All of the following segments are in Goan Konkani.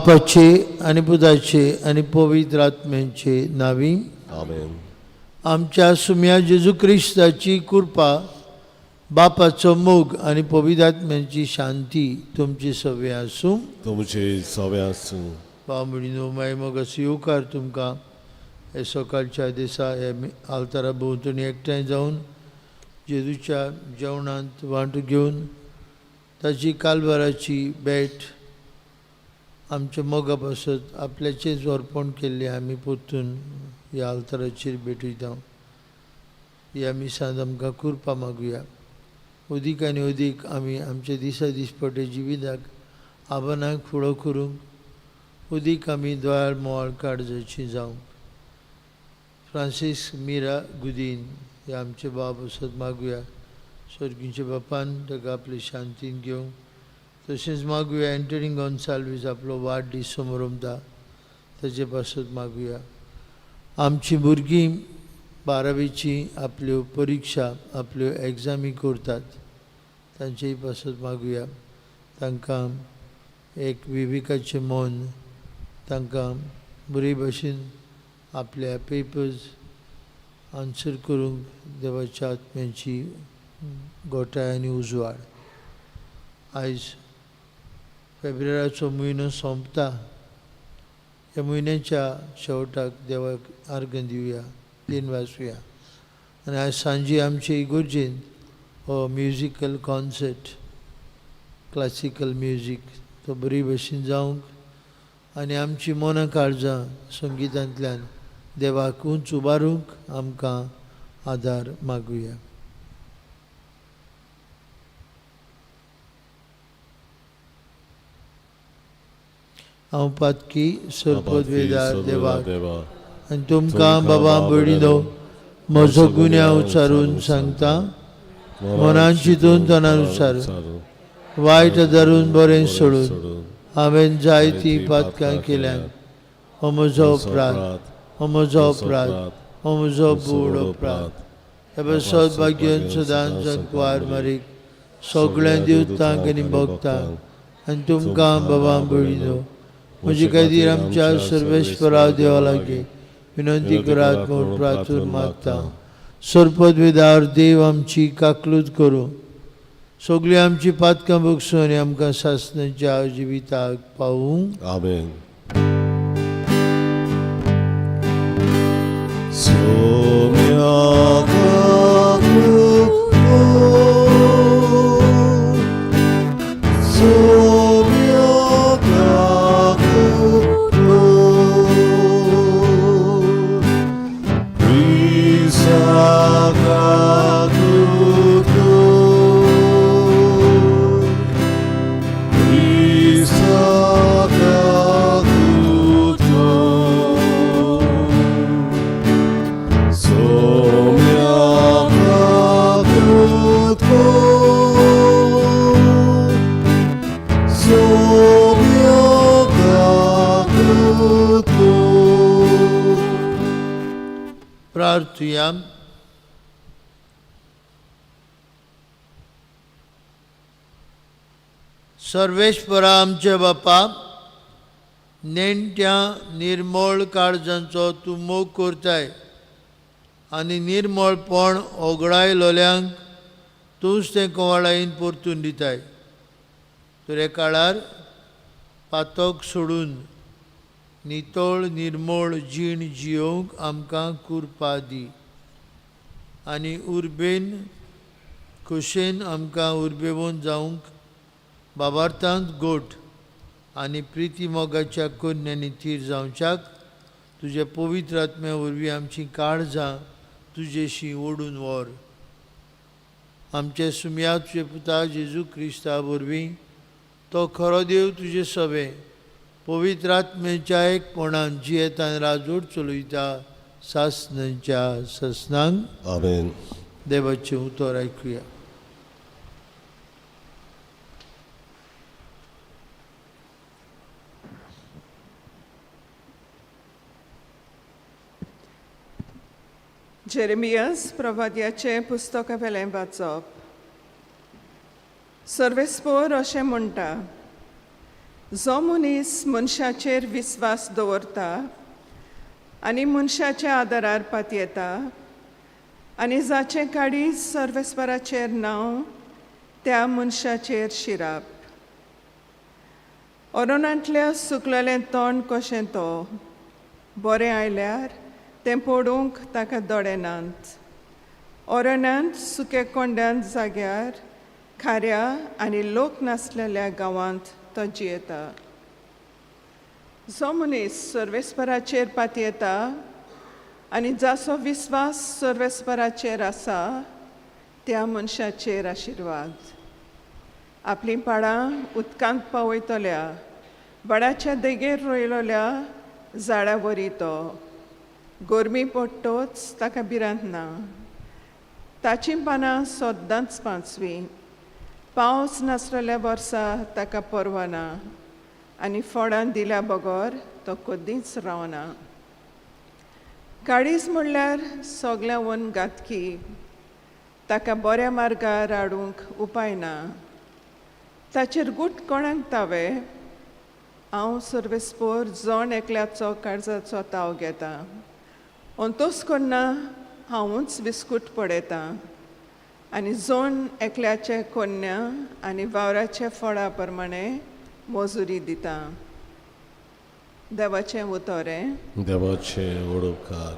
बापाचे आनी पुताचे आनी पवित्र आत्म्याचे नावी. आमेन. आमच्या सुम्या जेजू क्रिस्ताची कृपा, बापाचो मोग आनी पवित्र आत्म्याची शांती तुमची सगळें आसूं. तुमचे सवे आसूं. भाव भयणीनो, मागीर मोगाचो येवकार तुमकां हे सकाळच्या दिसा हे आल्तारा भोंवतणी एकठांय जावन जेजूच्या जेवणांत वांटो घेवन ताची कालबाराची भेट आमच्या मोगा पासत आपल्याचेच अर्पण केल्लें आमी परतून ह्या आल्ताराचेर भेटयता. ह्या मिसांत आमकां कृपा मागुया. अदीक आनी अदीक आमी आमच्या दिसा दिसपट्टे जिविताक आव्हानांक फुडो करूंक अदीक आमी दोळ्यार मोवाळ काळजाची जावंक फ्रांसीस मिरा गुदीन हे आमचे बाब असत मागुया. सर्गीच्या बापान ताका आपले शांतीन घेवंक. तशेंच मागुया एंटनी गोन्साल्वीस आपलो वाडदीस समरमता ताचे पासत मागुया. आमची भुरगीं बारावेची आपल्यो परिक्षा आपल्यो एग्जामी करतात तांचेय पासत मागुया. तांकां एक विवेकाचें मन, तांकां बरे भशेन आपल्या पेपर्स आन्सर करूंक देवाच्या आत्म्याची गोठाय आनी उजवाड. आयज फेब्रुवाराचो म्हयनो सोंपता. ह्या म्हयन्याच्या शेवटाक देवाक आर्गां दिवया, दिन वाचुया. आनी आयज सांजे आमचे इगोर्जेन हो म्युजिकल कॉन्सर्ट, क्लासिकल म्युजीक तो बरी भशेन जावंक आनी आमची मनां काळजां संगितांतल्यान देवाक उंच उबारूंक आमकां आदार मागुया. हांव पातकी सर्पद्वेदार देवाक देवा आनी तुमकां बाबा भयणीनो म्हजो गुन्यांव उच्चारून सांगता. मनान चिंतून तणान उच्चारून वायट धरून बरें सोडून हांवें जायतीं पातकां केल्यान. हो म्हजो अपराध, हो म्हजो अपराध, हो म्हजो बूड अपराध. हे सौभाग्यान सदांच कुवार मारीक सगळ्यां देवतांक आनी भक्तांक आनी तुमकां बाबा भयणीनो म्हजे खातीर आमच्या सर्वेश्वरा देवा लागीं विनंती करात म्हूण प्रार्थून मागता. सर्पद्वेदार देव आमची काकलूत करूं, सगळीं आमची पातकां भोगसूं आनी आमकां सासणाच्या जिविताक पावूं. आमेन. सोम्या प्रार्थुया. सर्वेश्वरा आमचे बापा, नेणट्या निर्मळ काळजांचो तूं मोग करताय आनी निर्मळपण ओगडायलोल्यांक तूंच तें कोवाळायेन परतून दिताय. तर हे काळार पातक सोडून नितळ निर्मळ जीण जियोवंक आमकां कृपा दी आनी उर्बेन खोशेन आमकां उर्बेवन जावंक बाबार्थांत गोट आनी प्रिती मोगाच्या कोन्यांनी थीर जावच्याक तुजे पवित्र आत्म्या वरवीं आमची काळजां तुजेशी ओडून व्हर. आमचे सुमया तुजे पुता जेजू क्रिस्ता वरवीं तो खरो देव तुजे सवे पवित्र आत्म्याच्या एकपणान जियेतान राजवट चलयता सासणाच्या ससनांक. आमेन. देवाचें उतर आयकुया. जेरेमियस प्रवाद्याचें पुस्तका वेलें वाचप. सर्वेस्पोर अशें म्हणटा, जो मनीस मनशाचेर विस्वास दवरता आनी मनशाच्या आदारार पातयेता आनी जाचें काडीज सर्वेस्पराचेर नांव त्या मनशाचेर शिराप. ओरोनांतल्या सुकलेलें तोंड कशें तो बरें आयल्यार तें पडूंक ताका दोळे नात. ओरणांत सुके कोंड्यांत जाग्यार खाऱ्या आनी लोक नासलेल्या गांवांत तो जियेता. जो मनीस सर्वेस्पराचेर पातयेता आनी जाचो विस्वास सर्वेस्पराचेर आसा त्या मनशाचेर आशिर्वाद. आपलीं पाळां उदकांत पावयतल्या वडाच्या देगेर रोयलोल्या झाडा वरी तो गरमी पडटोच ताका भिरांत ना. ताचीं पानां सद्दांच पांचवीं. पावस नासलेल्या वर्सा ताका पर्वा ना आनी फळां दिल्या बगर तो कदींच रावना. काळीज म्हणल्यार सगळ्यावन घातकी, ताका बऱ्या मार्गार हाडूंक उपाय ना. ताचेर गूट कोणाक तावे? हांव सर्वेस्पोर जण एकल्याचो काळजाचो ताव घेता. अंतोस करना हांवूच बिस्कूट पडयतां आनी जण एकल्याचे कोन्या आनी वावराचे फळा प्रमाणे मजुरी दिता. देवाचें उतर हें. देवाचे उपकार.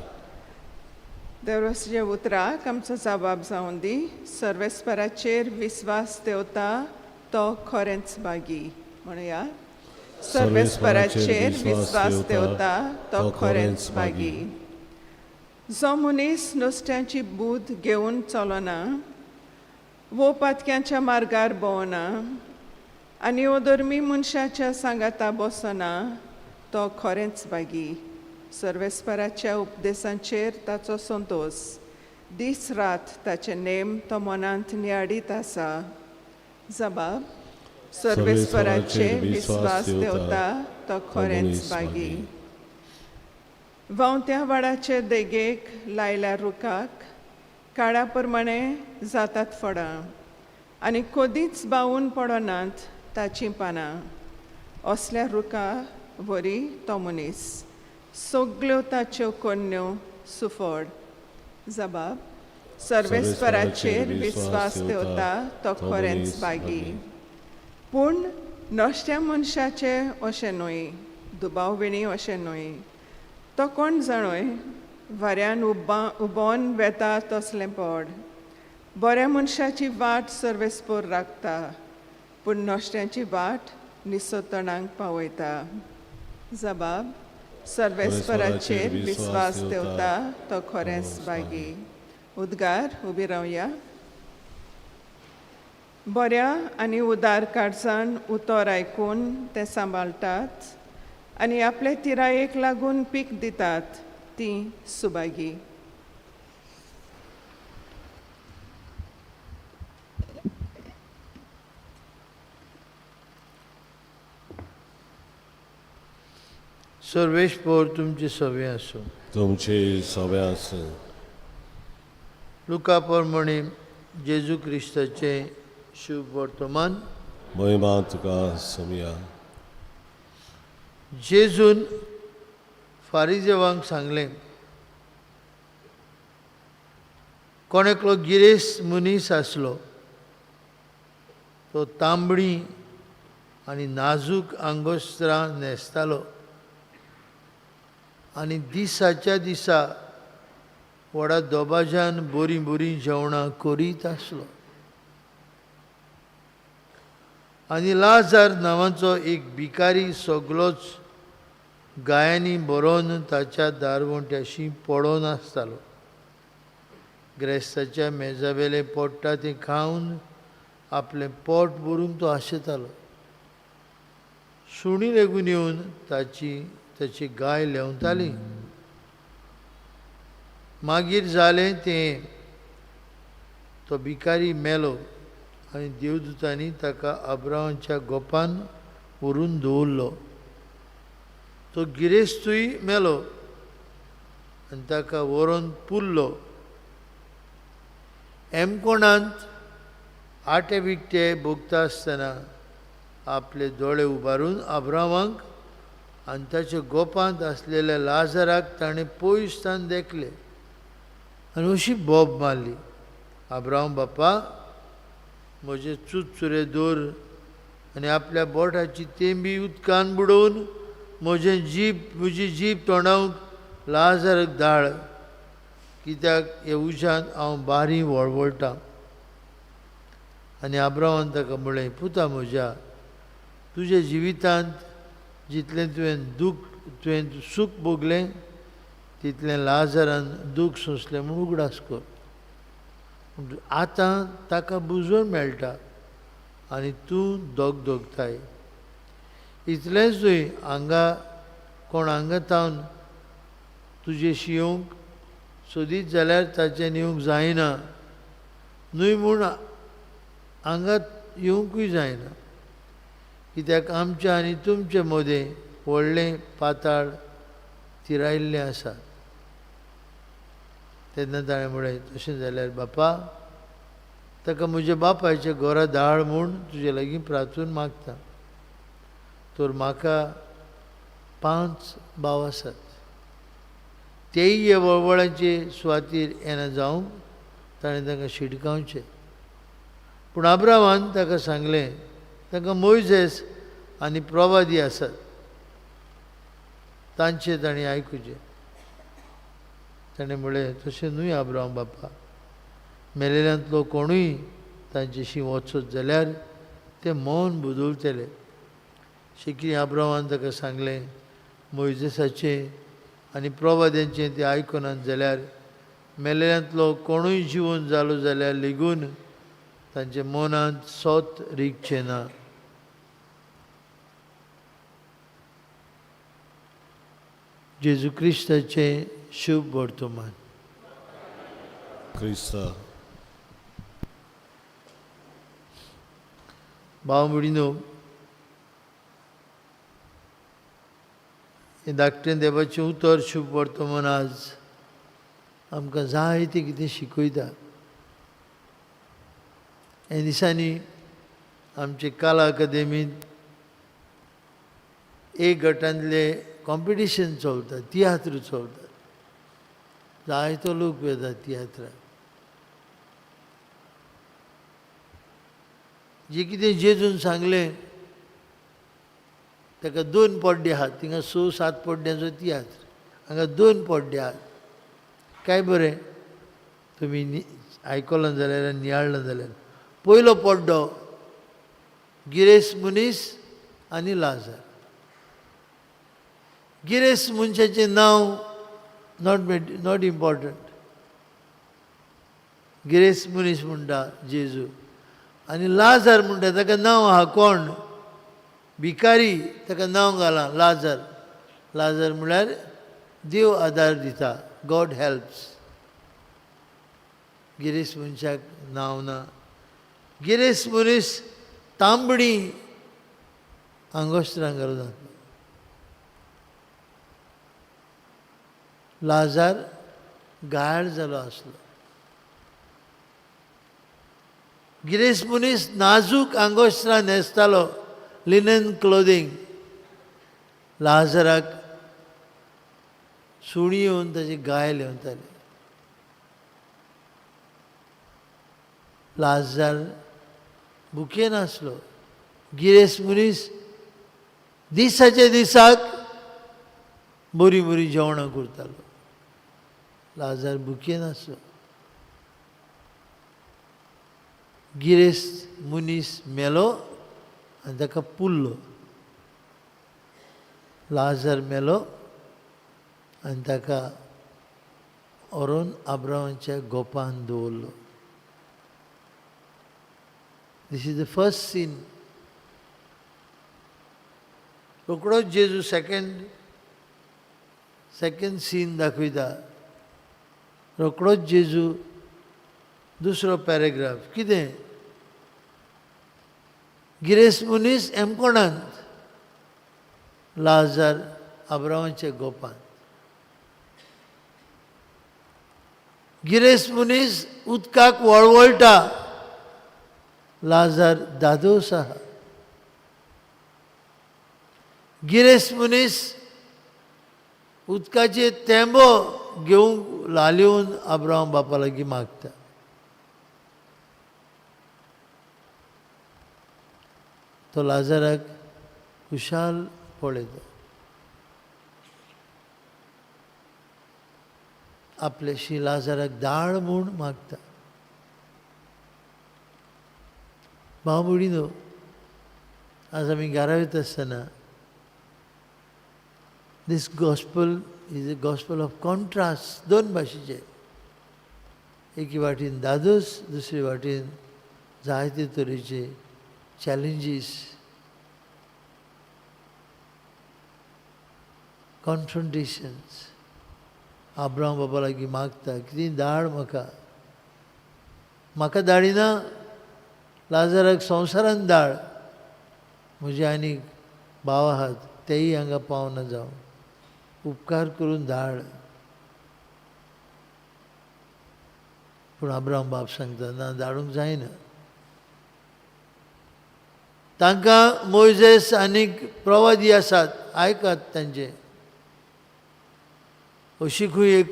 देवाच्या उतराक आमचो जबाब जावन दी. सर्वेस्पराचेर विस्वास देवता तो खरेंच बागी म्हणया. सर्वेस्पराचेर विस्वास देवता तो खरेंच बागी. जो मनीस नुस्त्याची बूद घेवन चलना वो पातक्यांच्या मार्गार भोंवना आनी अधर्मी मनशाच्या सांगाता बसना तो खरेंच बागी. सर्वेस्पराच्या उपदेशांचेर ताचो संतोश. दीस रात ताचे नेम तो मनांत नियाडीत आसा. जबाब. सर्वेस्पराचेर विस्वास देवता तो खरेंच बागी. व्हांवत्या वाडाचे देगेक लायल्या रुखाक काळा प्रमाणे जातात फळां आनी कदींच बावून पडनात ताचीं पानां. असल्या रुखा वरी तो मनीस सगल्यो ताच्यो कोन्न्यो सुफळ. जबाब. सर्वेस्पराचेर विस्वास देवता तो खरेंच बागी. पूण नश्ट्या मनशाचें अशें न्हय, दुबावविणी अशें न्हय. तो कोण जाणोय वाऱ्यान उबोन वेता तसलें पड. बऱ्या मनशाची वाट सर्वेस्पोर राखता पूण नश्ट्यांची वाट निसतणांक पावयता. जबाब. सर्वेस्पराचेर विस्वास देवता तो खरेंच बागी. उद्गार. उबी रावया. बऱ्या आनी उदार काळजान उतर आयकून तें सांबाळटात आनी आपले तिरायेक लागून पीक दितात ती सुबागी. सर्वेस्पोर तुमचे सवे आसूं. तुमचे सवे आसूं. लुका प्रमाणे जेजू क्रिस्ताचें शुभ वर्तमान. महिमा तुका सोमया. जेजून फारिजेवांक सांगलें, कोण एकलो गिरेस्त मनीस आसलो. तो तांबडी आनी नाजूक आंगोस्त्रां न्हेसतालो आनी दिसाच्या दिसा व्हडा दबाज्यान बरीं बरीं जेवणां करीत आसलो. आनी लाजार नांवाचो एक भिकारी सगलोच गायांनी बरोवन ताच्या दारवंट्याशी पडोन आसतालो. ग्रेस्ताच्या मेजावेलें पोडटा तें खावन आपलें पोट भरून तो आशेतालो. सुणी लेगून येवन ताची गाय लेंवताली. मागीर जालें तें, तो भिकारी मेलो आनी देवदूतांनी ताका अब्राहामाच्या गोपान व्हरून दवरलो. तो गिरेस्तूय मेलो आनी ताका व्हरून पुरलो. हेमकोणांत आटे बिकटे भोगता आसतना आपले दोळे उबारून अब्रामाक आनी ताच्या गोपांत आसलेल्या लाजराक ताणें पयसतान देखले आनी अशी बोब मारली, आब्राम बापा, म्हजे चुरचुरे दवर आनी आपल्या बोटाची तेंबी उदकान बुडोवन म्हजें जीब म्हजी जीब तोंडावंक लाजराक धाड, कित्याक हे उज्यांत हांव बारी वळवळटां. आनी आब्रामान ताका म्हळें, पुता म्हज्या, तुज्या जिवितांत जितलें तुवें दूख तुवें सूख भोगलें तितलें लाजरान दूख सोंसलें म्हूण उगडास कर. आतां ताका बुजोवन मेळटा आनी तूं दगदगताय. इतलेंच न्हय, हांगा कोण हांगा तावन तुजेशी येवंक सोदीत जाल्यार ताचें येवंक जायना, न्हय म्हूण हांगा येवंकूय जायना, कित्याक आमच्या आनी तुमचे मदें व्हडलें पाताळ तिरायल्लें आसा. तेन्ना ताणें म्हळें, तशें जाल्यार बापा, ताका म्हज्या बापायच्या घरा धाड म्हूण तुजे लागीं प्रार्थून मागता. तर म्हाका 5 भाव आसात, तेय हे वळवळांचे सुवातीर येना जावंक ताणें तांकां शिटकावचें. पूण आब्रामान ताका सांगलें, तांकां मोयजेस आनी प्रवादी आसात, तांचें ताणें आयकुचें. ताणें म्हळें, तशें न्हय आब्राम बापा, मेलेल्यांतलो कोणूय तांचेशी वचत जाल्यार ते मौन बदलतले. शेकी आब्रामान ताका सांगलें, मोयजेसाचें आनी प्रवाद्यांचें ते आयकुनात जाल्यार मेलेल्यांतलो कोणूय जिवन जालो जाल्यार लेगून तांच्या मनांत सोत रिगचें ना. जेजू क्रिस्ताचें शुभ वर्तमान. क्रिस्ता. भाव भयणीनो, हें धाकटें देवाचें उतर शुभ वर्तमान आज आमकां जायतें कितें शिकयता. हे दिसांनी आमचे कला अकादेमींत एक गटांतले कॉम्पिटिशन चलता, तियात्र चलता, जायतो लोक वेता तियात्राक. जे कितें जेजून सांगलें ताका 2 पड्डे आहात, थिंगा 6-7 पड्ड्यांचो तियात्र, हांगा 2 पड्डे आहात. काय बरें तुमी आयकलां जाल्यार आनी नियाळ्ळां जाल्यार. पयलो पड्डो गिरेस्त मनीस आनी लाजार. गिरेस्त मनशाचें नांव not important. गिरेस्त मनीस म्हणटा जेजू, आनी लाजार म्हणटा ताका नांव आहा कोण, भिकारी, ताका नांव घालां लाजार. लाजार म्हळ्यार देव आदार दिता, गॉड हेल्प्स. गिरेस्त मनशाक नांव ना. गिरेस्त मनीस तांबडी आंगोस्त्रां घालून जाता. लाजार घायाळ जालो आसलो. गिरेस्त मनीस नाजूक आंगोस्त्रां न्हेसतालो, लिनन क्लोदींग. लाजराक सुणी येवन ताचे गाय लेवताले. लाजार भुकेन आसलो. गिरेस्त मनीस दिसाच्या दिसाक बरीं बरीं जेवणां करतालो. लाजार भुकेन आसलो. गिरेस्त मनीस मेलो आनी ताका पुरलो. लाजार मेलो आनी ताका व्हरून आब्रामाच्या गोपान दवरलो. This is the first scene. रोकडोच जेजू सेकंड सीन दाखयता. रोकडोच जेजू दुसरो पॅरेग्राफ कितें, गिरेस्त मनीस एमकोणांत, लाजार आब्रामाच्या गोपांत. गिरेस्त मनीस उदकाक वळवळटा, लाजार दादोस आहा. गिरेस्त मनीस उदकाचे तेंबो घेवंक लालेवन आब्राहाम बापा लागीं मागता. तो लाजाराक खुशाल पळयता. आपल्याशी लाजाराक दाळ म्हूण मागता. भाव भयणीनो, आज आमी घरा वयता आसतना this gospel is a gospel of contrast. दोन भाशेचे, एकी वाटेन दादोस, दुसरे वाटेन जायते तरेचे चॅलेंजीस, कॉन्फ्रंटेशन्स. आब्राहाम बाबा लागीं मागता, कितें धाड म्हाका, म्हाका धाडिना, लाजाराक संवसारान धाड, म्हजे आनीक भाव आहात तेय हांगा पावना जावं, उपकार करून धाड. पूण आब्राहाम बाप सांगता, ना, धाडूंक जायना. तांकां मोयजेस आनीक प्रवादी आसात, आयकात तांचे. अशी खंय एक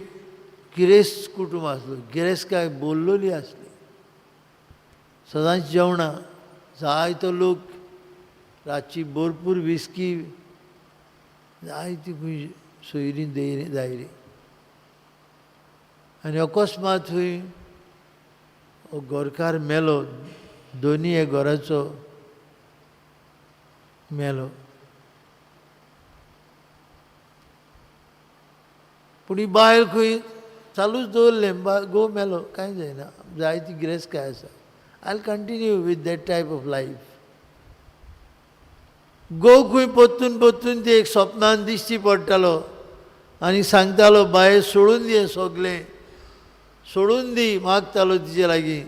गिरेस्त कुटूंब आसलो, गिरेस्तकाय बोल्लोली आसली, सदांच जेवणां, जायतो लोक, रातची भरपूर विस्की, जायती खंय सोयरी दयरी दायरी. आनी अकस्मात थंय घरकार मेलो, दोनी हे घराचो मेलो. पूण ही बायल खंय चालूच दवरलें, घोव मेलो कांय जायना, जायती गिरेस्तकाय आसा, I will continue with that type of life. घोव खंय परतून परतून ती एक सपनान दिश्टी पडटालो आनी सांगतालो, बाये सोडून दी सगळें, सोडून दी, मागतालो तिचे लागीं.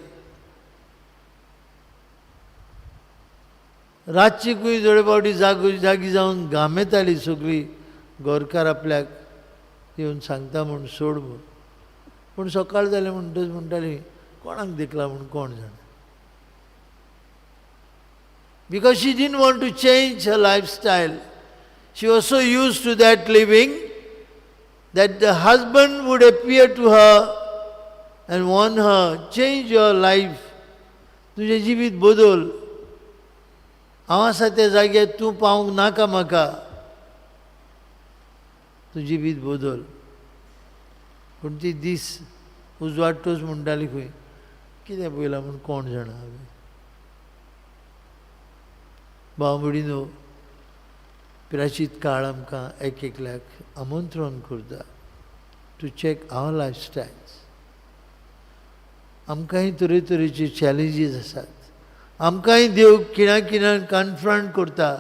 रातची खंय थोडे फावटी जागी जावन घामेताली सगळी, घरकार आपल्याक येवन सांगता म्हूण सोड म्हूण. पूण सकाळ जालें म्हणटच म्हणटाली, कोणाक देखला म्हूण कोण जाणा. Because she didn't want to change her lifestyle. She was so used to that living that the husband would appear to her and warn her, change your life, तुजें जिवीत बदल, हांव आसा त्या जाग्यार तूं पावूंक नाका म्हाका, तूं जिवीत बदल. पूण ती दीस उजवाडटोच म्हणटाली खंय, कितें पळयलां म्हूण कोण जाणा हांवें. भाव भयणीनो, प्राचीत काळ आमकां एक एकल्याक आमंत्रण करता टू चॅक our लायफस्टायल्स. आमकांय तरेतरेचे चॅलेंजीस आसात, आमकांय देव खिणा खिणान कन्फ्रंट करता.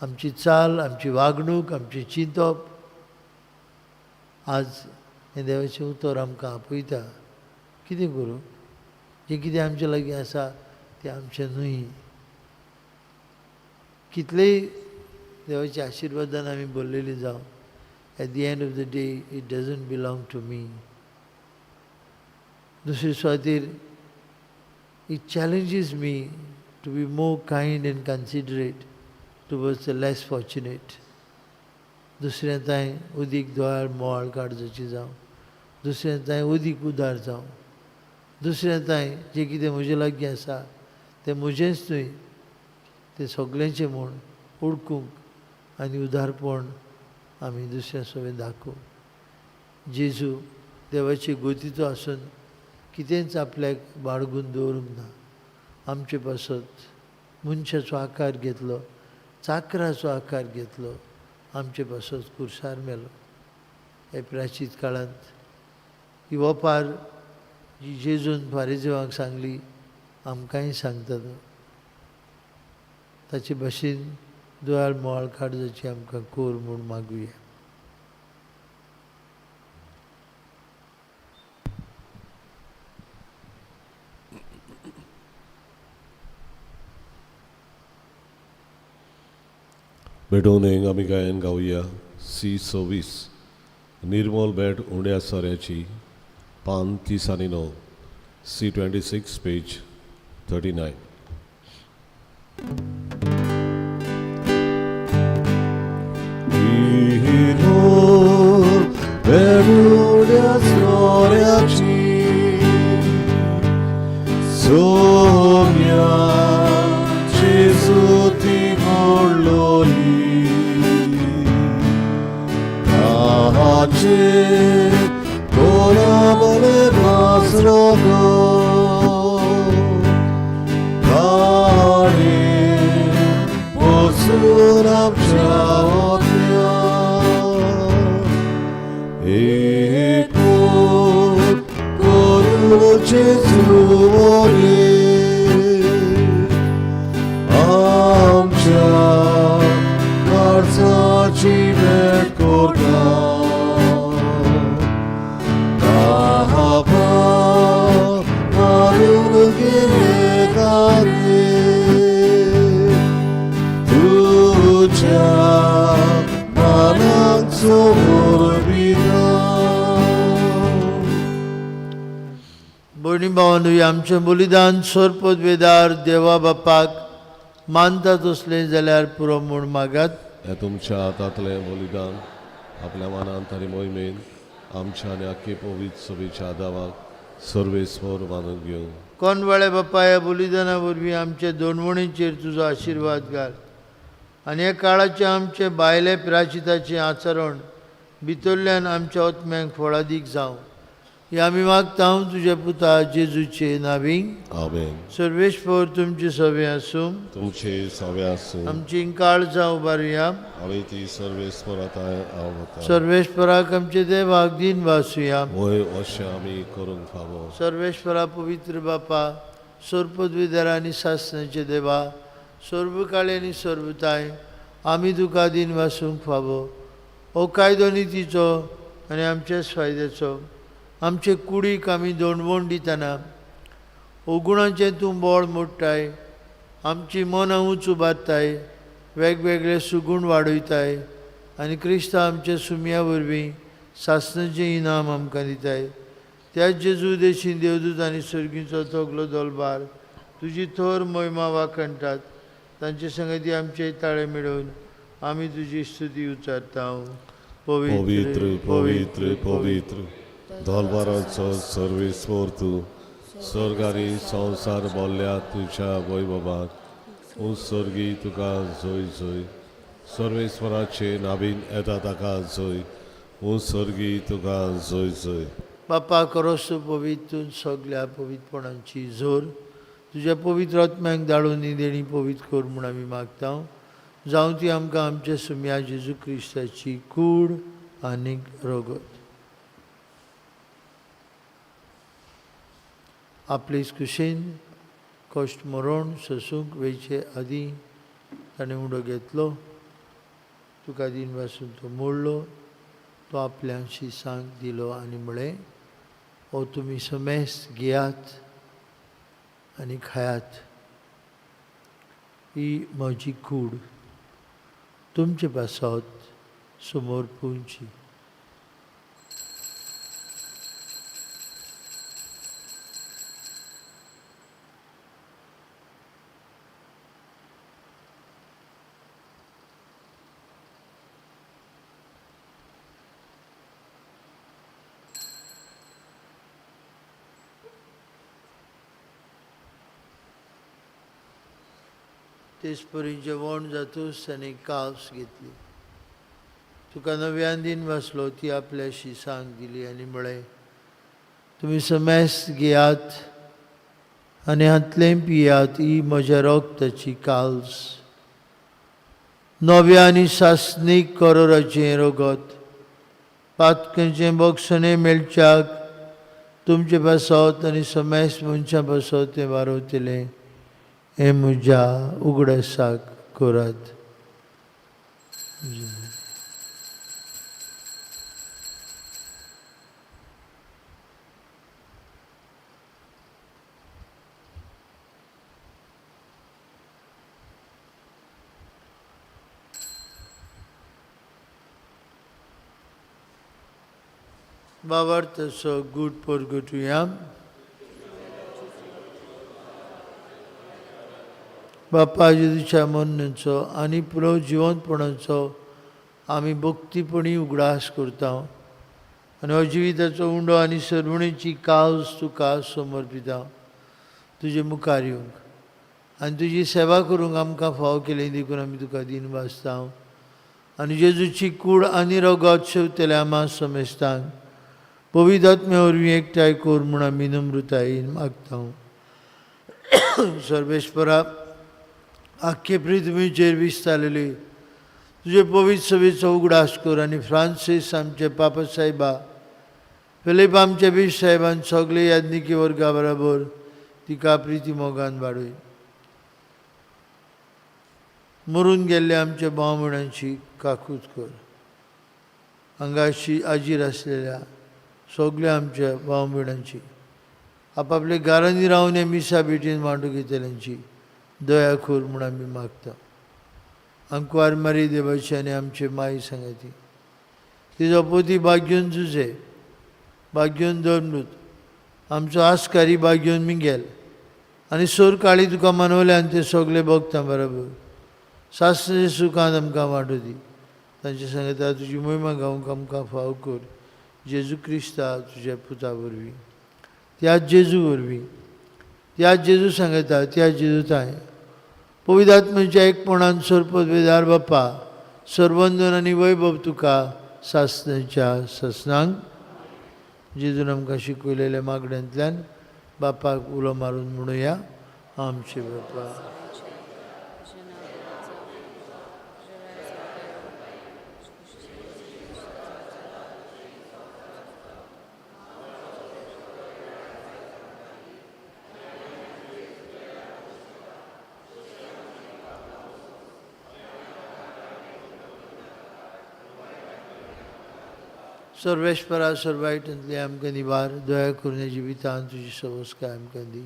आमची चाल, आमची वागणूक, आमचें चिंतप. आज हें देवाचें उतर आमकां आपयता, कितें करूं, जें कितें आमचे लागीं आसा तें आमचें न्हय. कितलेय देवाच्या आशिर्वादान आमी भरलेली जावं, at the end of the day it doesn't belong to me. दुसरे सुवातेर it challenges me to be more kind and considerate towards the less fortunate. दुसऱ्या तांय उदीक दोळ्यार मोवाळ काडजाची जावं, दुसऱ्या तांय उदीक उदार जावं, दुसऱ्या तांय जें कितें म्हजे लागीं आसा तें म्हजेंच न्हय, तें सगळ्यांचें म्हूण ओळखूंक आनी उदारपण आमी दुसऱ्या सवें दाखोवं. जेजू देवाचे गोतीचो आसून कितेंच आपल्याक बाळगून दवरूंक ना. आमचे पासत मनशाचो आकार घेतलो, चाकराचो आकार घेतलो, आमचे पासत कुर्सार मेलो. ह्या प्राचीत काळांत ही ओपार जी जेजून फारीजेवांक सांगली आमकांय सांगता तो. ताचे भाशेन दोळ्यार मोवाळ काडजाची आमकां कोर म्हूण मागुया. भेटोवन आमी गायन गावया सी 26 निर्मल भेट उण्या सोऱ्याची, पान 39, C 26 page 39. आमचे कोराबले भासरोगो काळे वचून आमच्या ओत्या एकूण करून जेजू वरी आमच्या काळजाची भेट करता ताहा मारून घेतारे तुझ्या मनाक समर्पिता. भयणी भावांनो, आमचें बलिदान सोरपत वेदार देवा बापाक मानता तसलें जाल्यार पुरो म्हूण मागात. हे तुमच्या हातांतलें बलिदान आपल्या मनांत आनी मोहिमेन आमच्या आनी आख्खे पवित्र सभेच्या आदावाक सर्वेस्वर मानून घेवं. कोण वेळे बापा, ह्या बलिदाना वरवीं आमचे दोनवणीचेर तुजो आशिर्वाद घाल आनी ह्या काळाचें आमचे भायले प्राचिताचें आचरण भितरल्यान आमच्या आत्म्यांक फळादीक जावं, हे आमी मागता तुज्या पुता जेजूचे नावी. आमेन. सर्वेस्पर तुमचे सवे आसूं. तुमचे सवे आसूं. आमची काळजां उबारुया. आनी ती सर्वेस्परात आवता. सर्वेस्पराक आमचे देवाक दिन वासुया. वय अशें आमी करूंक फावो. सर्वेश्वरा, पवित्र बापा, सर्पद्विधर आनी सासणाचे देवा, सर्वकाळी आनी सर्वताय आमी तुका दिन वासूंक फावो. हो कायदो नितीचो आनी आमच्याच फायद्याचो. आमचे कुडीक आमी दोणवण दितना अवगुणाचें तूं बळ मोडटाय, आमची मनां उंच उबारताय, वेगवेगळे सुगूण वाडयताय आनी क्रिस्तांव आमच्या सुमया वरवीं सासणाचें इनाम आमकां दिताय. त्याच जेजू देशी देवदूत आनी सर्गीचो तगलो दोलबार तुजी थोर मोहिमा वाखणटात. तांचे संगती आमचे ताळे मेळोवन आमी तुजी स्तुती उच्चारता. पवित्र, पवित्र, पवित्र धोलबाराचो सर्वेस्वर तूं, स्वर्ग आनी संवसार बोल्ल्या तुज्या वैभवाक. उत्सर्गी तुका जय जय. सर्वेस्वराचे नावीन येता ताका जय. उत्सर्गी तुका जय जय. बापा, करोस पवित्र सगल्या पवित्रपणाची जोर तुज्या पवित्र आत्म्याक धाडून ही देणी पवित्र कर म्हूण आमी मागता. जावं ती आमकां आमच्या सुम्या जेजू क्रिस्ताची कूड आनीक रगत. आपले कुशीन कश्ट मरण सोसूंक वयचे आदीं ताणें उडो घेतलो, तुका दिन पासून तो मोडलो, तो आपल्या शिसांक दिलो आनी म्हळें, हो तुमी समेस्त घेयात आनी खायात, ही म्हजी कूड तुमचे पासत समोर पुंची. तेच परी जेवण जातूच ताणें कावस घेतली, तुका नव्यान दिन वाचलो, ती आपल्या शिसांक दिली आनी म्हळें, तुमी समेस्त घेयात आनी हांतलें पियात, ही म्हज्या रक्ताची काल्स, नव्या आनी सासणीक करोराचें रगत, पातकांचें बक्षणें मेळच्याक तुमचे पासत आनी समेस्त मनशां पासत तें वारवतलें, हें म्हज्या उगडासाक करात. बाबार्थ असो गूट परगटुया. बापा जेजूच्या मरणाचो आनी पुरो जिवंतपणाचो आमी भक्तीपणी उगडास करता आनी हो जिविताचो उंडो आनी सरवणेची कावस तुका समर्पिता. तुजे मुखार येवंक आनी तुजी सेवा करूंक आमकां फावो केली देखून आमी तुका दिन वाचता. आनी जेजूची कूड आनी रगत शेवतल्या आमा समेस्तांक पवित्र आत्म्या वरवीं एकठांय कर म्हूण आमी नम्रतायेन मागता. सर्वेस्परा, आख्खे पृथ्वीचेर विस्तारलेली तुजे पवित्र सभेचो उगडास कर आनी फ्रांसीस आमचे पापा साहेबा, फिलीप आमचे बीश साहेबान सगळे याज्ञिकी वर्गा बराबर तिका प्रिती मोगान वाडय. मरून गेल्ले आमच्या भाव भयणांची काकूत कर. हांगाशी आजीर आसलेल्या सगल्या आमच्या भाव भयणांची, आपापल्या घरांनी रावन हे मिसा भेटीन मांडू घेतल्यांची दया कर म्हूण आमी मागता. आंकवार मारी देवाची आनी आमचे माई सांगाती, तिजो पोती भाग्योन जुजे, भाग्योन धर्मृत, आमचो आस्कारी भाग्योन मिंगेल आनी सोर काळी तुका मनवले आनी ते सगळे भोगता बरोबर सासणे सुखान आमकां वांटो दी. तांचे सांगता तुजी मोहिमा गावंक आमकां फाव कर जेजू क्रिस्ता तुज्या पुता वरवीं, त्याच जेजू वरवीं, त्याच जेजू सांगता, त्याच जेजू ताय पवित्र आत्म्याच्या एकपणान सरपद वेदार बाप्पा सर्वंदन आनी वैभव तुका सासण्याच्या सासणांक. जेजून आमकां शिकयलेल्या मागण्यांतल्यान बापाक उलो मारून म्हणुया, आमचे बापा. सर्वेस्परा सर्वायटंतले आमकां निवार दया करून जिवितान तुजी सवस्काय आमकां दी.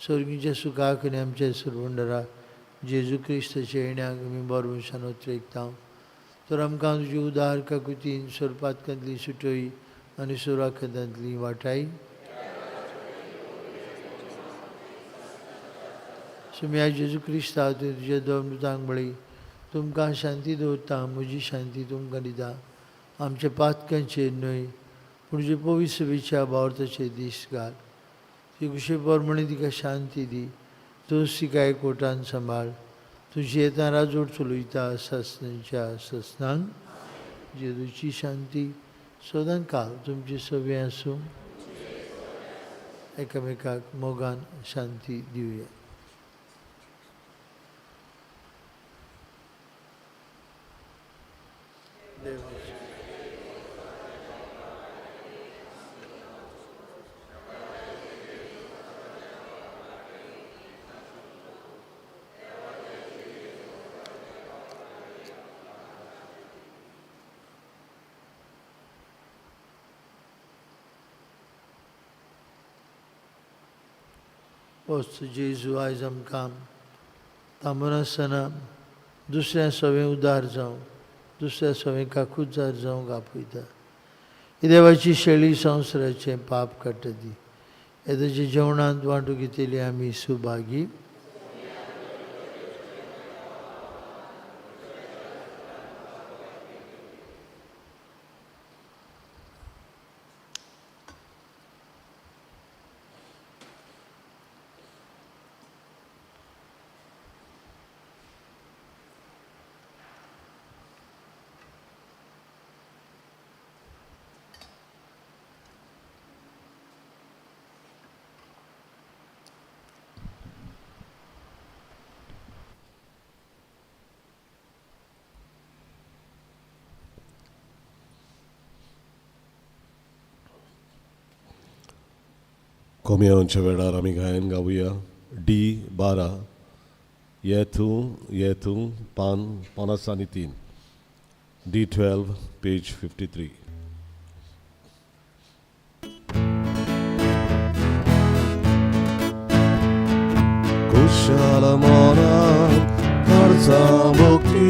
स्वर्गीच्या सुखाक आनी आमच्या सरवंडरा जेजू क्रिस्ताच्या येण्याक आमी बरवशान उतरेकता. तर आमकां तुजी उदार काकुतीन सोरपातकांतली सुटय आनी सुराखतांतली वाटाय. सुम्या जेजू क्रिस्ता तुवें तुज्या दोन मृतांक बळी तुमकां शांती दवरता, म्हजी शांती तुमकां दिता. आमच्या पातकांचेर न्हय पूण जे पवित्र सभेच्या भावार्थाचेर दीस घाल. ती कुशे प्रमाणे तिका शांती दी. तूंच तिका एकवटान सांबाळ. तुजी येता राजवट चलयता सासणाच्या सासणांक. जेजूची शांती सदां काल तुमची सगळीं आसूं. एकामेकाक मोगान शांती दिवया. देवाची वस्त जेजू आयज आमकां थांबनासतना दुसऱ्या सवें उदार जावं, दुसऱ्या सवें काकुजार जावंक आपयता. ही देवाची शेळी संवसाराचें पाप काडटा ती. येदाच्या जेवणांत वांटू घेतली आमी सुभागी. कोमियांच्या वेळार आमी गायन गावया डी 12 ये तूं पान 53 डी 12 पेज 53. कुशाल मनान खर्चा भक्ती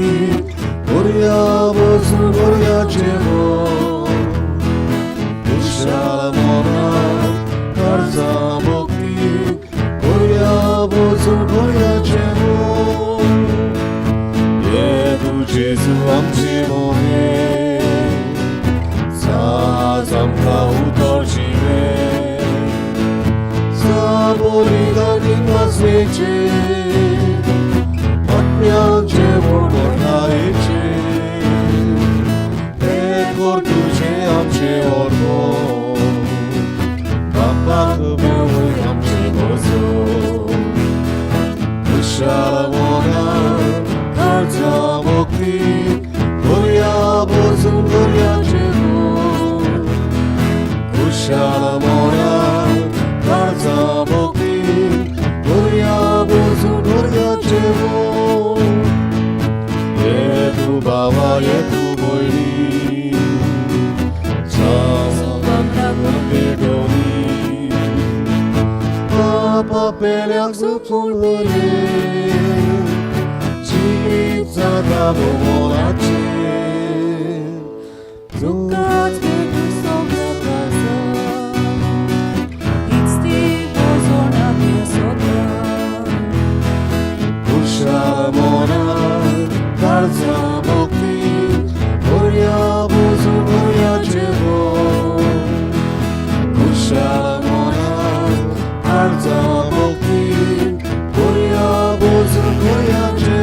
गोरया बसून गोरयाचें मन. कुशाल मनान खर्चा भक्ती गोरया बसून गोरयाचें मन. ये तूं जेजू आमचे मोहे साज आमकां उतर जिवे साबोली वासरेचे आत्म्याचे मोठायेचे. कर तुझे आमचे ओर्बो बापाक मेवूय आमचे गरजो खुशाल मोगान काळजा भक्ती बऱ्या बसून बऱ्याचे खुशाल मोगान काळजा भक्ती बऱ्या बसून बऱ्याचे ये तू बाबा ये तू भयणी पापा पेल्याक जपून बरें जिवीत जाता भोवनाचें तुकाच भेटू सगळ्या काळजाक, हीच ती भोजवण आपल्या सोता. खुशाल मनान काळजा भक्ती बऱ्या बोजून बऱ्याचे खुशाल मनान काळजा भक्ती बऱ्या बोजून बऱ्याचे.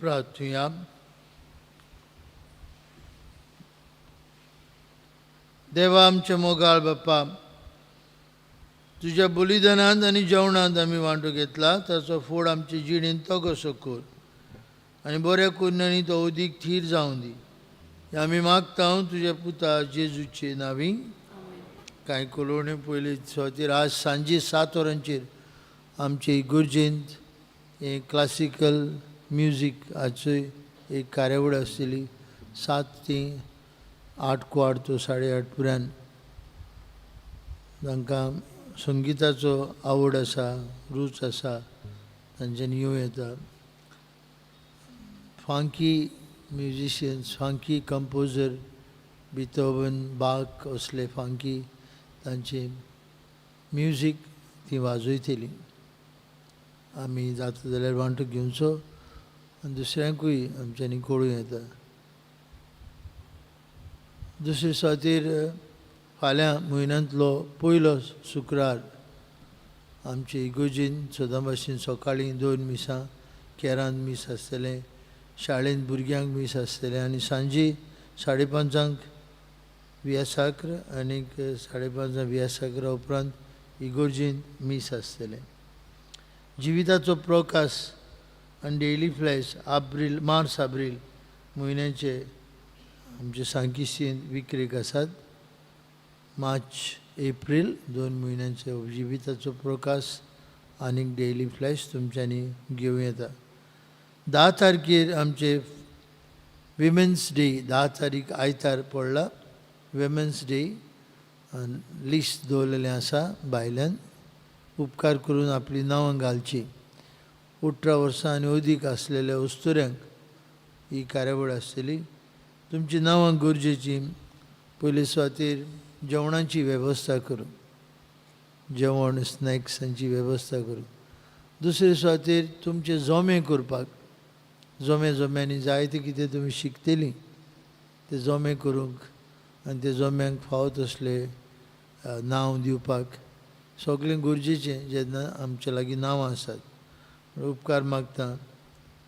प्रार्थुया. देवा आमच्या मोगाळ बाप्पा, तुज्या बलिदानांत आनी जेवणांत आमी वांटो घेतला ताचो फोड आमचे जिणेंत तो कसो कर आनी बऱ्या कुरण्यांनी तो अदीक थीर जावं दी. हें आमी मागता तुज्या पुता जेजूचे नांवी. कांय कलोवण्यो पयली सुवातेर आज सांजे 7 वरांचेर आमचे इगर्जेंत हें क्लासिकल म्युजीक हाचो एक कार्यावळ आसतली 7 ते 8 क्वार्ट तो 8:30 पर्यंत. तांकां संगिताचो आवड आसा, रूच आसा, तांच्यांनी येवं येता. फांकी म्युजिशियन्स, फांकी कंपोजर, बितोवन, बाक असले फांकी तांचे म्युजीक ती वाजयतली. आमी जाता जाल्यार वांटो घेवचो आनी दुसऱ्यांकूय आमच्यांनी कळूं येता. दुसरे सुवातेर फाल्यां म्हयन्यांतलो पयलो शुक्रार आमचे इगर्जेन सदां भाशेन सकाळीं 2 मिसां, केरान मीस आसतलें, शाळेंत भुरग्यांक मीस आसतलें आनी सांजे 5:30 व्यासाक्र आनीक 5:30 व्यासाक्रा उपरांत इगर्जेन मीस आसतलें. जिविताचो प्रकाश आनी डेली फ्लॅश आब्रील मार्च आब्रील म्हयन्याचे आमचे सांकिस्तीन विक्रेक आसात. मार्च एप्रील 2 म्हयन्यांचे जिविताचो प्रकाश आनीक डेली फ्लॅश तुमच्यांनी घेवं येता. 10 तारखेर आमचे विमेन्स डे, 10 तारीख आयतार पडला विमेन्स डे. लिस्ट दवरलेलें आसा भायल्यान, उपकार करून आपलीं नांवां घालचीं. 18 वर्सां आनी अदीक आसलेल्या अस्तुऱ्यांक ही कार्यावळ आसतली. तुमचीं नांवां गरजेचीं. पयले सुवातेर जेवणाची वेवस्था करूं, जेवण स्नॅक्सांची वेवस्था करूं. दुसरे सुवातेर तुमचे जोमे करपाक, जोमे जोम्यांनी जायते कितें तुमी शिकतलीं ते जोमे करूंक आनी ते जोम्यांक फावो तसले नांव दिवपाक सगळें गरजेचें जेन्ना आमच्या लागीं नांवां आसात. उपकार मागता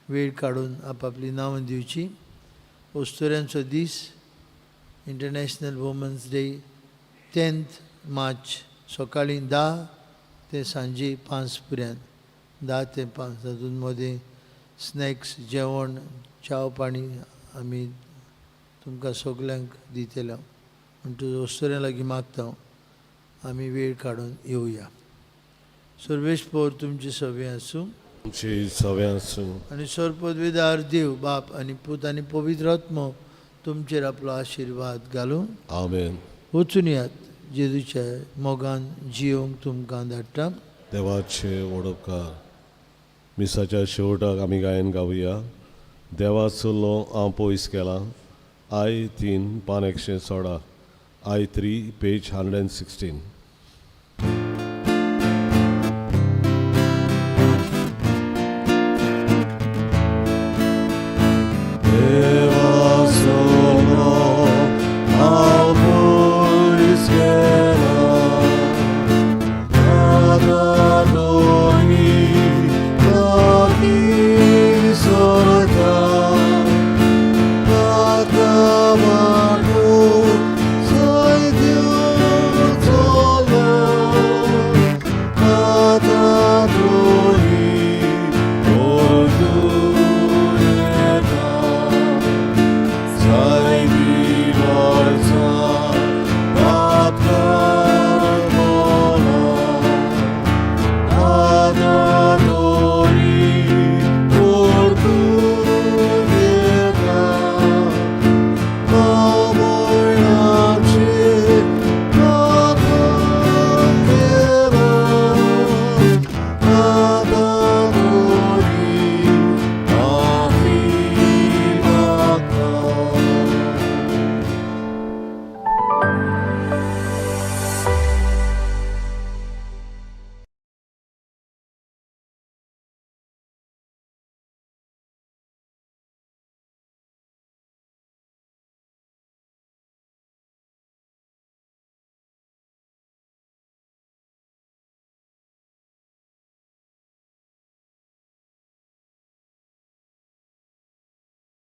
वेळ काडून आपापलीं नांवां दिवचीं. अस्तुऱ्यांचो दीस, इंटरनॅशनल वुमन्स डे, 10 मार्च सकाळीं 10 ते सांजे 5 पर्यंत, 10 ते 5 तातूंत मदें स्नॅक्स जेवण च्याव पाणी आमी तुमकां सगल्यांक दितले. म्हणटकच वस्तुऱ्यां लागीं मागता, आमी वेळ काडून येवया. सर्वेस्पोर तुमची सवे आसूं. तुमची सवे आसूं. आनी सर्वपदवीदार देव बाप आनी पूत आनी पवित्र आत्मो तुमचेर आपलो आशिर्वाद घालूं. आमेन. वचून यात, जेजूच्या मोगान जियोंक तुमकां धाडटा. देवाचे वडपकार. मिसाच्या शेवटाक आमी गायन गावया, देवा चल्लो हांव पयस गेलां. I 3, पान 116, I 3, page 116.